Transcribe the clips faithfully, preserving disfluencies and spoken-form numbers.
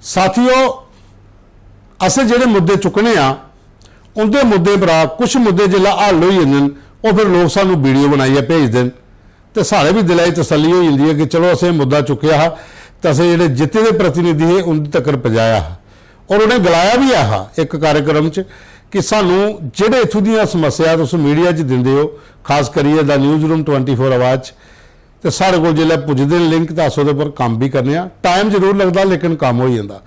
साथियो, असें जेह्ड़े मुद्दे चुक्कने आं, उं'दे मुद्दें परा कुछ मुद्दे जिसलै हल होई जंदे न, ओह् फिर लोक सानूं वीडियो बनाइयै भेजदे न। ते साढ़े बी दिलै च तसल्ली होई जंदी ऐ कि चलो, असें मुद्दा चुक्केआ हा ते असें जेह्ड़े जित्ते दे प्रतिनिधि हे, उं'दे तक्कर पजाया हा। और उ'नें गलाया बी ऐ हा इक कार्यक्रम च कि सानूं जेह्ड़े इत्थूं दियां समस्या तुस मीडिया च दिंदे ओ, खास करियै the news room twenty four आवाज च, ते साढ़े कोल जिसलै पुजदे न लिंक, ते अस ओह्दे पर कम्म बी करने आं। टाइम जरूर लगदा, लेकिन कम्म होई जंदा।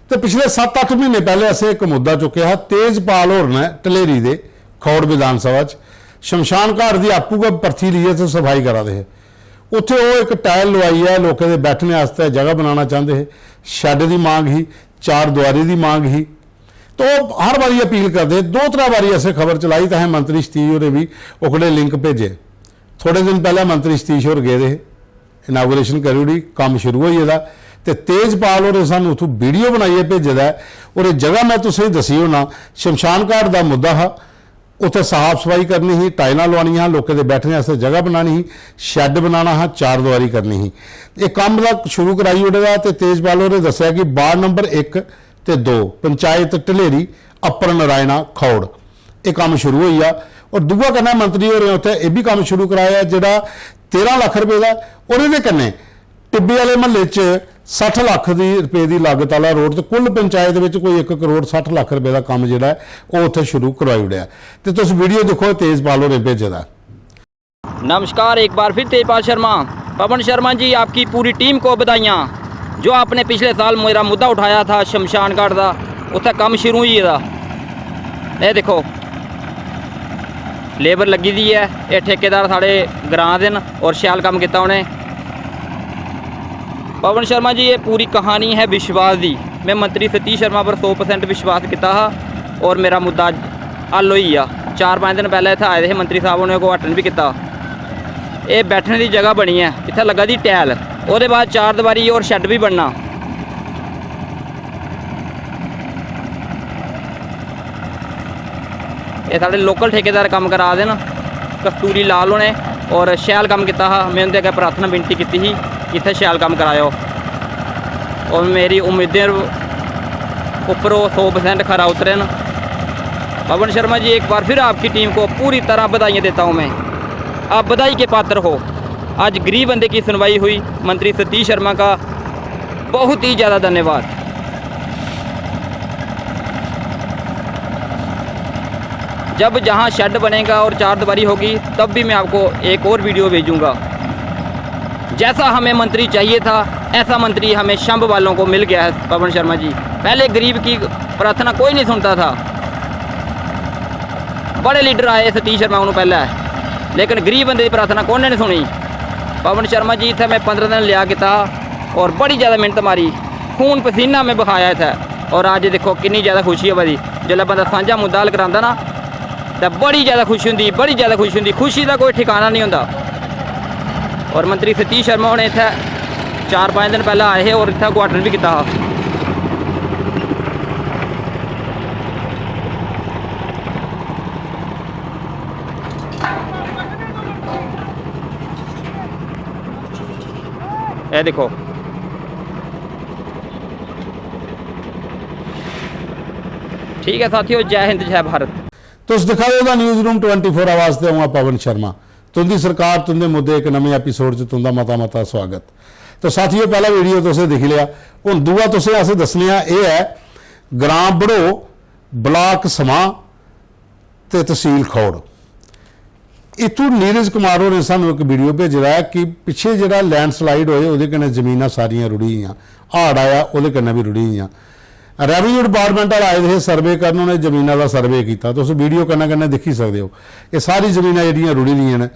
ते पिछले सत्त अट्ठ म्हीने पैह्ले असें इक मुद्दा चुक्केआ हा, तेजपाल होर ने ढलेरी दे, खौड़ विधान सभा च शमशान घाट दी आपूं गै पर्थी लेइयै ते सफाई करा दे हे। उत्थै ओह् इक टायल लुआइयै लोकें दे बैठने आस्तै जगह बनाना चांह्दे हे। शैड दी मांग ही, चार दुआरी दी मांग ही। तो ओह् हर बारी अपील करदे हे। दो त्रै बारी असें खबर चलाई ते असें मंत्री सतीश होरें बी ओकड़े लिंक भेजे। थोड़े दिन पैह्लें मंत्री सतीश होर गेदे हे, इनागुरेशन करी ओड़ी, कम्म शुरू होई गेदा। ते तेजपाल होरें सानूं उत्थूं वीडियो बनाइयै भेजे दा ऐ। और एह् जगह में तुसेंगी दस्सी ओड़ना, शमशान घाट दा मुद्दा हा, उत्थै साफ सफाई करनी ही, टाइलां लुआनियां हियां, लोकें दे बैठने आस्तै जगह बनानी ही, शैड बनाना हा, चार दीवारी करनी ही। एह् कम्म दा शुरू कराई ओड़े दा। ते तेजपाल होरें दस्सेआ कि वार्ड नंबर इक ते दो, पंचायत ढलेरी, अप्पर नारायणा, खौड़, एह् कम्म शुरू होई गेआ। और दूआ कन्नै मंत्री होरें उत्थै एह् बी कम्म शुरू कराया जेह्ड़ा तेरां लक्ख रपेऽ दा, और एह्दे कन्नै टिब्बे आह्ले म्हल्ले च सट्ठ लक्ख दी रपेऽ दी लागत आह्ला रोड ते कुल पंचायत बिच कोई इक करोड़ सट्ठ लक्ख रपेऽ दा कम्म जेह्ड़ा ऐ, ओह् उत्थै शुरू करोआई ओड़ेआ। ते तुस वीडियो दिक्खो, तेजपाल होरें भेजे दा। नमस्कार, एक बार फिर तेजपाल शर्मा। पवन शर्मा जी, आपकी पूरी टीम को बधाइयाँ, जो आपने पिछले साल मेरा मुद्दा उठाया था शमशान घाट दा, उत्थै कम्म शुरू होई गेदा। एह् दिक्खो, लेबर लग्गी दी ऐ, एह् ठेकेदार साढ़े ग्रां दे न और शैल कम्म कीता उ'नें। पवन शर्मा जी, ये पूरी कहानी है विश्वास दी। मैं मंत्री सतीश शर्मा पर सौ परसेंट विश्वास कीता हा और मेरा मुद्दा हल होई गेआ। चार पंज दिन पैह्लें इत्थै आए दे हे मंत्री साहब, उ'नें उद्घाटन बी कीता। एह् बैठने दी जगह बनी ऐ, इत्थै लग्गा दी टैल, ओह्दे बाद चार दीवारी और शैड बी बनना। एह् साढ़े लोकल ठेकेदार कम्म करा दे न, कस्तूरी लाल होने, और शैल कम्म कीता हा। में उं'दे अग्गें प्रार्थना विनती कीती ही कि इत्थै शैल कम्म कराएओ, और मेरी उम्मीदें उप्पर ओह् सौ परसेंट खरा उतरे न। पवन शर्मा जी, एक बार फिर आपकी टीम को पूरी तरह बधाइयां देता हूं मैं, आप बधाई के पात्र हो। आज गरीब बंदे की सुनवाई हुई, मंत्री सतीश शर्मा का बहुत ही ज़्यादा धन्यवाद। जब जहाँ शेड बनेगा और चार दीवारी होगी, तब भी मैं आपको एक और वीडियो भेजूंगा। जैसा हमें मंत्री चाहिए था, ऐसा मंत्री हमें शंभ वालों को मिल गया है, पवन शर्मा जी। पहले गरीब की प्रार्थना कोई नहीं सुनता था। बड़े लीडर आए सतीश शर्मा को पहले, लेकिन गरीब बंदे की प्रार्थना कौन ने नहीं सुनी। पवन शर्मा जी, इत्थै मैं पंदरां दिन लिया कीता और बड़ी ज़्यादा मेहनत मारी, खून पसीना मैं बहाया इत्थै। और अज्ज दिक्खो किन्नी ज़्यादा खुशी होआ दी, जिसलै बंदा सांझा मुद्दा हल करांदा ना, ते बड़ी ज़्यादा खुशी होंदी, बड़ी ज़्यादा खुशी होंदी। खुशी दा कोई ठिकाना नहीं होंदा। और मंत्री सतीश शर्मा होरें इत्थै चार पंज दिन पैह्लें आए हे और इत्थै उद्घाटन बी कीता हा। एह् दिक्खो। ठीक ऐ साथियो, जय हिंद, जय भारत। तुस दिक्खा दे ओ the news room twenty four आवाज ते अ'ऊं आं पवन शर्मा। तुं'दी सरकार, तुं'दे मुद्दे इक नमें एपिसोड च तुं'दा मता मता स्वागत। तो साथियो, पैह्ला वीडियो तुसें दिक्खी लेआ, हून दूआ तुसें अस दस्सने आं, एह् ऐ ग्रां बड़ो, ब्लाक समां ते तसील खौड़। इत्थूं नीरज कुमार होरें सानूं इक वीडियो भेजे दा ऐ कि पिच्छे जेह्ड़ा लैंडस्लाइड होए, ओह्दे कन्नै जमीनां सारियां रुढ़ी गेइयां, हाड़ आया, ओह्दे कन्नै बी रुढ़ी गेइयां। रेवेन्यू डिपार्टमेंट आह्ला आए दे हे सर्वे करन, उ'नें जमीना दा सर्वे कीता। तुस वीडियो कन्नै कन्नै दिक्खी सकदे ओ, एह् सारी जमीनां जेह्ड़ियां रुढ़ी दियां न।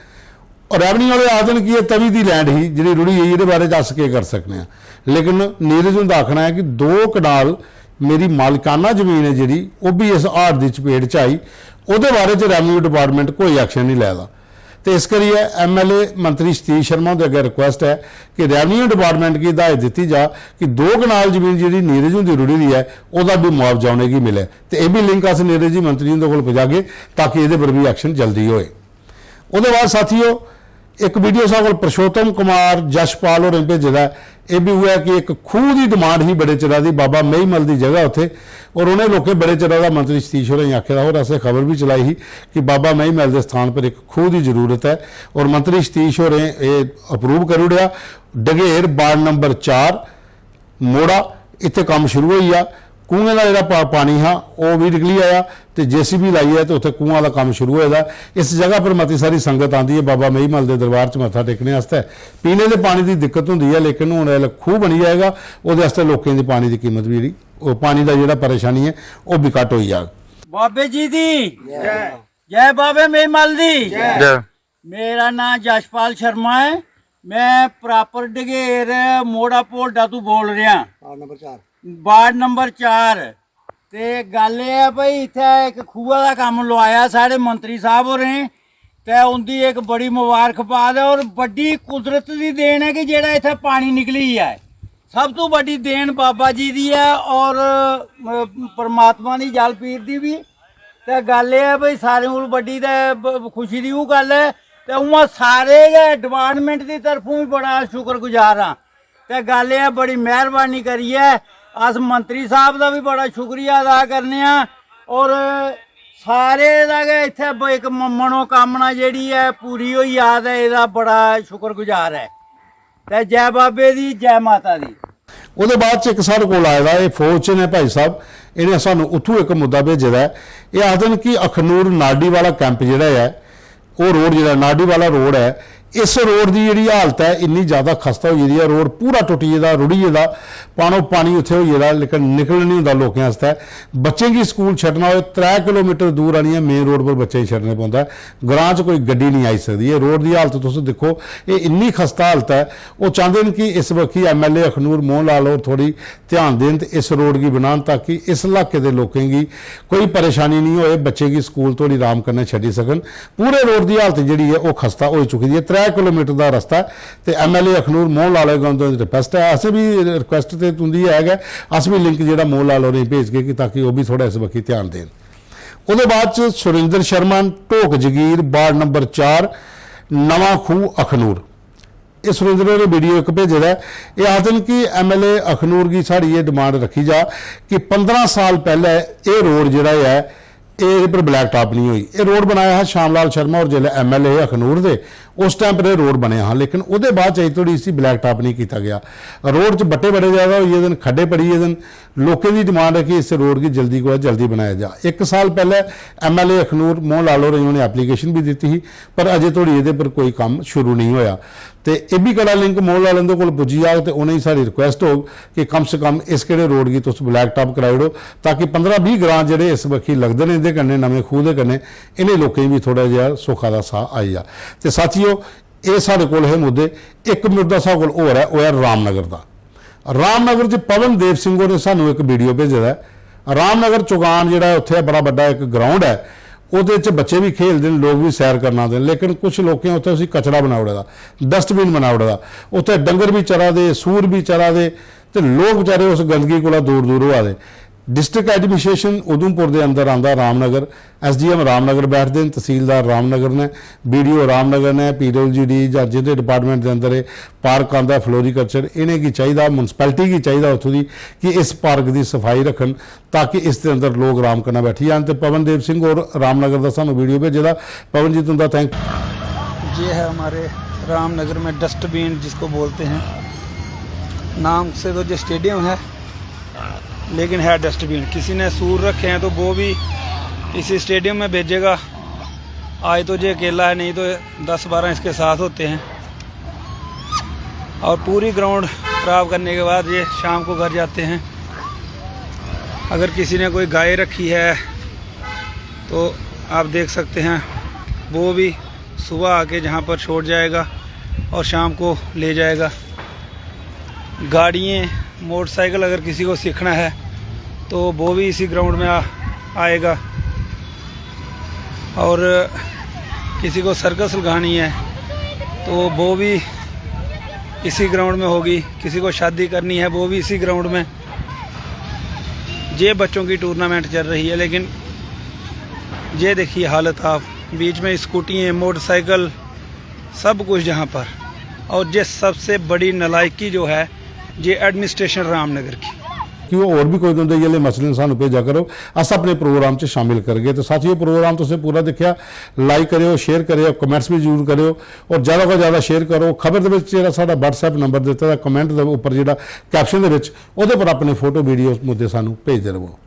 और रेवेन्यू आह्ले आखदे न कि एह् तवी दी लैंड ही जेह्ड़ी रुढ़ी गेई, एह्दे बारे च अस केह् करी सकने आं। लेकिन नीरज हुंदा आखना ऐ कि दो कनाल मेरी मालकाना जमीन ऐ जेह्ड़ी, ओह् बी इस हाड़ दी चपेट च आई, ओह्दे बारे च रेवेन्यू डिपार्टमेंट कोई एक्शन नहीं लै दा। ते इस करियै एमएलए मंत्री सतीश शर्मा हुंदे अग्गें रिक्वेस्ट ऐ कि रेवेन्यू डिपार्टमेंट गी हिदायत दित्ती जा कि दो कनाल जमीन जेह्ड़ी नीरज हुंदी रुढ़ी दी ऐ, ओह्दा बी मुआवजा उ'नेंगी मिलै। ते एह् बी लिंक अस नीरज जी मंत्री हुंदे कोल पजागे, ताकि एह्दे पर बी एक्शन जल्दी होए। ओह्दे बाद साथियो, इक वीडियो साढ़े कोल पुरुषोत्तम कुमार यशपाल होरें भेजे दा ऐ। एह् बी उ'ऐ कि इक खूह् दी डिमांड ही बड़े चिरा दी, बाबा मेहीमल दी जगह उत्थै, और उ'नें लोकें बड़े चिरा दा मंत्री सतीश होरें गी आखे दा, और असें खबर बी चलाई ही कि बाबा मेहीमल दे स्थान पर इक खूह् दी जरूरत ऐ, और मंत्री सतीश होरें एह् अप्रूव करी ओड़ेआ। डगेर वार्ड नंबर चार, मोड़ा, इत्थै कम्म शुरू होई गेआ। खूहें दा जेह्ड़ा पा-, पानी हा, ओह् बी निकली आया ते जेसीबी लाइयै ते उत्थै खूहें दा कम्म शुरू होए दा। इस जगह पर मती सारी संगत आंदी ऐ बाबा मेहीमल दे दरबार च मत्था टेकने आस्तै। पीने दे पानी दी दिक्कत होंदी ऐ, लेकिन हून इसलै खूह् बनी जाएगा, ओह्दे आस्तै लोकें दी पानी दी कीमत बी जेह्ड़ी, ओह् पानी दा जेह्ड़ा परेशानी ऐ, ओह् बी घट्ट होई जाग। बाबे जी दी जय। जय बाबे मेहमल दी। जय। मेरा नांऽ यशपाल शर्मा ऐ। मैं प्रॉपर डगेर मोड़ा भोलडा तू बोल रेहा। वार्ड नंबर चार। वार्ड नंबर चार। ते गल्ल एह् ऐ भाई, इत्थै इक खूहा दा कम्म लोआया साढ़े मंत्री साह्ब होरें, ते उं'दी इक बड़ी मबारखबाद ऐ। और बड्डी कुदरत दी देन ऐ कि जेह्ड़ा इत्थै पानी निकली गेआ ऐ। सब तों बड्डी देन बाबा जी दी ऐ और, अ, परमात्मा दी जल पीर दी बी। ते गल्ल एह् ऐ भाई, सारें कोला बड्डी ते ब-, खुशी दी ओह् गल्ल ऐ। ते उ'आं सारे गै डिपार्टमेंट दी तरफों बी बड़ा शुक्रगुजार आं। ते गल्ल एह् ऐ, बड़ी मेहरबानी करियै अस मंत्री साह्ब दा बी बड़ा शुक्रिया अदा करने आं। और सारे दा गै इत्थै ब-, इक म-, मनोकामना जेह्ड़ी ऐ पूरी होई जा, ते एह्दा बड़ा शुक्रगुजार ऐ। ते जै बाबे दी, जै माता दी। ओह्दे बाद च इक साढ़े कोल आए दा, एह् फौज च ने भाई साहब, इ'नें सानूं उत्थूं इक मुद्दा भेजे दा ऐ। एह् आखदे न कि अखनूर नाडी वाला कैंप जेह्ड़ा ऐ, ओह् रोड जेह्ड़ा नाडी वाला रोड ऐ, इस रोड दी जेह्ड़ी हालत ऐ, इन्नी ज्यादा खस्ता होई गेदी ऐ, रोड पूरा टुट्टी गेदा, रुढ़ी गेदा, पानो पानी उत्थै होई गेदा, लेकिन निकलन निं होंदा लोकें आस्तै। बच्चें गी स्कूल छड्डना होए, त्रै किलोमीटर दूर आनियै मेन रोड पर बच्चें गी छड्डने पौंदा ऐ। ग्रां च कोई गड्डी निं आई सकदी। एह् रोड दी हालत तुस दिक्खो, एह् इन्नी खस्ता हालत ऐ। ओह् चांह्दे न कि इस बक्खी एमएलए अखनूर मोहन लाल होर थोह्ड़ी ध्यान देन ते इस रोड गी बनान, ताकि इस इलाके दे लोकें गी कोई परेशानी निं होए, बच्चे गी स्कूल धोड़ी अराम कन्नै छड्डी सकन। पूरे रोड दी हालत जेह्ड़ी ऐ, ओह् खस्ता होई चुकी दी ऐ। त्रै किलोमीटर दा रस्ता ऐ ते एमएलए अखनूर मोहन लाल होरें गी रिक्वेस्ट ऐ, असें बी रिक्वेस्ट ते तुं'दी ऐ गै, अस बी लिंक जेह्ड़ा मोहन लाल होरें गी भेजगे कि ताकि ओह् बी थोह्ड़ा इस बक्खी ध्यान देन। ओह्दे बाद च सुरेंद्र शर्मा न, ढोक जगीर, वार्ड नंबर चार, नमां खूह, अखनूर। एह् सुरेंद्र होरें वीडियो इक भेजे दा ऐ। एह् आखदे न कि एमएलए अखनूर गी साढ़ी एह् डिमांड रक्खी जा कि पंदरां साल पैह्ले एह् रोड जेह्ड़ा ऐ, एह्दे पर ब्लैक टॉप निं होई। एह् रोड बनाया हा श्याम लाल शर्मा होर जेल्लै एमएलए हे अखनूर दे, उस टाइम पर एह् रोड बनेआ हा, लेकिन ओह्दे बाद च अजें धोड़ी इसी ब्लैक टॉप निं कीता गेआ। रोड च बट्टे बड़े ज्यादा होई गेदे न, खड्डे पड़ी गेदे न। लोकें दी डिमांड ऐ कि इस रोड गी जल्दी कोला जल्दी बनाया जा। इक साल पैह्ले एमएलए अखनूर मोहन लाल होरें गी उ'नें एप्लीकेशन बी दित्ती ही, पर अजें धोड़ी एह्दे पर कोई कम्म शुरू नेईं होआ। ते एह् बी कड़ा लिंक मोहन लाल हुंदे कोल पुज्जी जाग ते उ'नेंगी साढ़ी रिक्वेस्ट होग कि कम से कम इस केह्ड़े रोड गी तुस ब्लैक टॉप कराई ओड़ो, ताकि पंदरां बीह् ग्रां जेह्ड़े इस बक्खी लगदे न इं'दे कन्नै, नमें खूह् दे कन्नै, इ'नें लोकें गी बी थोह्ड़ा जेहा सुखा दा साह् आई जा। ते साथियो, एह् साढ़े कोल हे मुद्दे। इक मुद्दा साढ़े कोल होर ऐ, ओह् ऐ रामनगर दा। रामनगर च पवन देव सिंह होरें सानूं इक वीडियो भेजे दा ऐ। रामनगर चौगान जेह्ड़ा ऐ, उत्थै बड़ा बड्डा इक ग्राउंड ऐ, ओह्दे च बच्चे बी खेलदे न, लोक बी सैर करन आंदे न, लेकिन कुछ लोकें उत्थै उसी कचरा बनाई ओड़े दा, डस्टबिन बनाई ओड़े दा। उत्थै डंगर बी चरा दे, सूर बी चरा दे, ते लोक बेचारे उस गंदगी कोला दूर दूर होआ दे। डिस्ट्रिक्ट एडमिनिस्ट्रेशन उधमपुर दे अंदर आंदा रामनगर, एसडीएम रामनगर बैठदे न, तहसीलदार रामनगर ने, बीडीओ रामनगर ने, पीडब्ल्यूडी जां जिंदे डिपार्टमेंट दे अंदर एह् पार्क आंदा, फ्लोरीकल्चर, इ'नेंगी चाहिदा, म्युनिसिपैलिटी गी चाहिदा उत्थूं दी कि इस पार्क दी सफाई रक्खन, ताकि इस दे अंदर लोक आराम कन्नै बैठी जान। ते पवन देव सिंह होर रामनगर दा सानूं वीडियो भेजे दा। पवन जी, तुं'दा थैंक। ये है हमारे रामनगर में डस्टबिन जिसको बोलते हैं, नाम से तो जो स्टेडियम है, लेकिन है डस्टबिन। किसी ने सूर रखे हैं तो वो भी इसी स्टेडियम में भेजेगा। आज तो ये अकेला है, नहीं तो दस बारह इसके साथ होते हैं। और पूरी ग्राउंड खराब करने के बाद ये शाम को घर जाते हैं। अगर किसी ने कोई गाय रखी है तो आप देख सकते हैं, वो भी सुबह आके जहाँ पर छोड़ जाएगा और शाम को ले जाएगा। गाड़ियाँ, मोटरसाइकिल अगर किसी को सीखना है तो वो भी इसी ग्राउंड में आ, आएगा। और किसी को सर्कस लगानी है तो वो भी इसी ग्राउंड में होगी, किसी को शादी करनी है वो भी इसी ग्राउंड में। ये बच्चों की टूर्नामेंट चल रही है, लेकिन ये देखिए हालत आप, बीच में स्कूटी हैं, मोटरसाइकिल, सब कुछ जहां पर। और ये सबसे बड़ी नालायकी जो है, ये एडमिनिस्ट्रेशन रामनगर की। कि ओह् होर बी कोई तुं'दे इ'यै मसले न, सानूं भेजा करो, अस अपने प्रोग्राम च शामिल करगे। ते साथियो, प्रोग्राम तुसें पूरा दिक्खेआ, लाइक करेओ, शेयर करेओ, कमेंट्स बी जरूर करेओ, और ज्यादा कोला ज्यादा शेयर करो। खबर दे बिच जेह्ड़ा साढ़ा WhatsApp नंबर दित्ते दा, कमेंट दे उप्पर जेह्ड़ा कैप्शन दे बिच, ओह्दे पर अपने फोटो, वीडियो, मुद्दे सानूं भेजदे रवो।